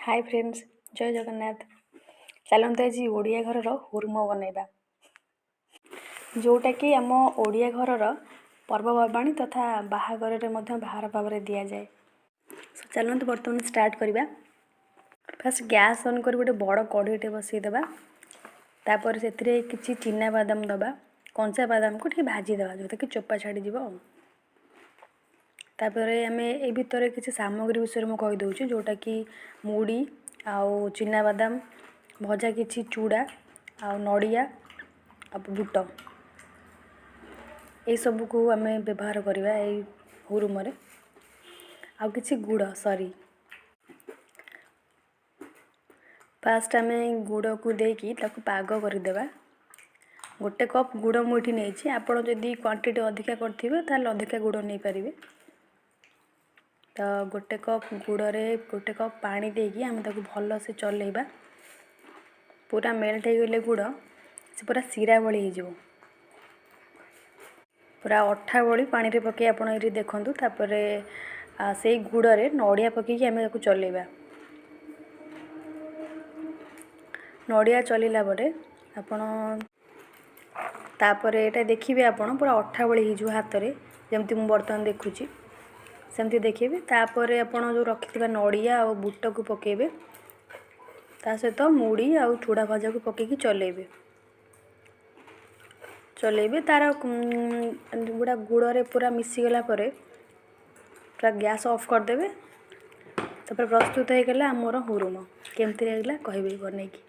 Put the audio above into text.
ହାଏ friends, ଜୟ ଜଗନ୍ନାଥ। ଚାଲନ୍ତୁ ଆଜି ଓଡ଼ିଆ ଘରର ହୁରୁମ ବନେଇବା, ଯେଉଁଟାକି ଆମ ଓଡ଼ିଆ ଘରର ପର୍ବପର୍ବାଣୀ ତଥା ବାହାଘରରେ ମଧ୍ୟ ଭାର ଭାବରେ ଦିଆଯାଏ। ସୋ ଚାଲନ୍ତୁ ବର୍ତ୍ତମାନ ଷ୍ଟାର୍ଟ କରିବା। ଫାର୍ଷ୍ଟ ଗ୍ୟାସ୍ ଅନ୍ କରି ଗୋଟେ ବଡ଼ କଢ଼େଇଟେ ବସେଇଦେବା। ତାପରେ ସେଥିରେ କିଛି ଚିନା ବାଦାମ ଦେବା। କଞ୍ଚା ବାଦାମକୁ ଟିକେ ଭାଜିଦେବା, ଯେଉଁଟାକି ଚୋପା ଛାଡ଼ିଯିବ। ଆଉ ତାପରେ ଆମେ ଏ ଭିତରେ କିଛି ସାମଗ୍ରୀ ବିଷୟରେ ମୁଁ କହିଦେଉଛି, ଯେଉଁଟାକି ମୁଢ଼ି ଆଉ ଚିନାବାଦାମ ଭଜା, କିଛି ଚୁଡ଼ା ଆଉ ନଡ଼ିଆ ଆଉ ବୁଟ, ଏଇସବୁକୁ ଆମେ ବ୍ୟବହାର କରିବା ଏଇ ହୁରୁମରେ, ଆଉ କିଛି ଗୁଡ଼। ସରି, ଫାଷ୍ଟ ଆମେ ଗୁଡ଼କୁ ଦେଇକି ତାକୁ ପାଗ କରିଦେବା। ଗୋଟେ କପ୍ ଗୁଡ଼ ମୁଁ ଏଠି ନେଇଛି। ଆପଣ ଯଦି କ୍ୱାଣ୍ଟିଟି ଅଧିକା କରିଥିବେ, ତାହେଲେ ଅଧିକା ଗୁଡ଼ ନେଇପାରିବେ। ତ ଗୋଟେ କପ୍ ଗୁଡ଼ରେ ଗୋଟେ କପ୍ ପାଣି ଦେଇକି ଆମେ ତାକୁ ଭଲସେ ଚଲେଇବା। ପୁରା ମେଲ୍ଟ ହେଇଗଲେ ଗୁଡ଼ ସେ ପୁରା ଶିରା ଭଳି ହେଇଯିବ, ପୁରା ଅଠା ଭଳି। ପାଣିରେ ପକାଇ ଆପଣ ଏଇଠି ଦେଖନ୍ତୁ। ତାପରେ ସେଇ ଗୁଡ଼ରେ ନଡ଼ିଆ ପକାଇକି ଆମେ ତାକୁ ଚଲେଇବା। ନଡ଼ିଆ ଚଲେଇଲା ପରେ ଆପଣ ତାପରେ ଏଇଟା ଦେଖିବେ, ଆପଣ ପୁରା ଅଠା ଭଳି ହେଇଯିବ ହାତରେ, ଯେମିତି ମୁଁ ବର୍ତ୍ତମାନ ଦେଖୁଛି ସେମିତି ଦେଖିବେ। ତାପରେ ଆପଣ ଯେଉଁ ରଖିଥିବା ନଡ଼ିଆ ଆଉ ବୁଟକୁ ପକାଇବେ, ତା ସହିତ ମୁଢ଼ି ଆଉ ଚୁଡ଼ା ଭଜାକୁ ପକାଇକି ଚଲେଇବେ। ଚଲେଇବେ, ତା'ର ଗୁଡ଼ା ଗୁଡ଼ରେ ପୁରା ମିଶିଗଲା ପରେ ପୁରା ଗ୍ୟାସ୍ ଅଫ୍ କରିଦେବେ। ତାପରେ ପ୍ରସ୍ତୁତ ହେଇଗଲା ଆମର ହୁରୁମ। କେମିତି ଲାଗିଲା କହିବେ ବନେଇକି।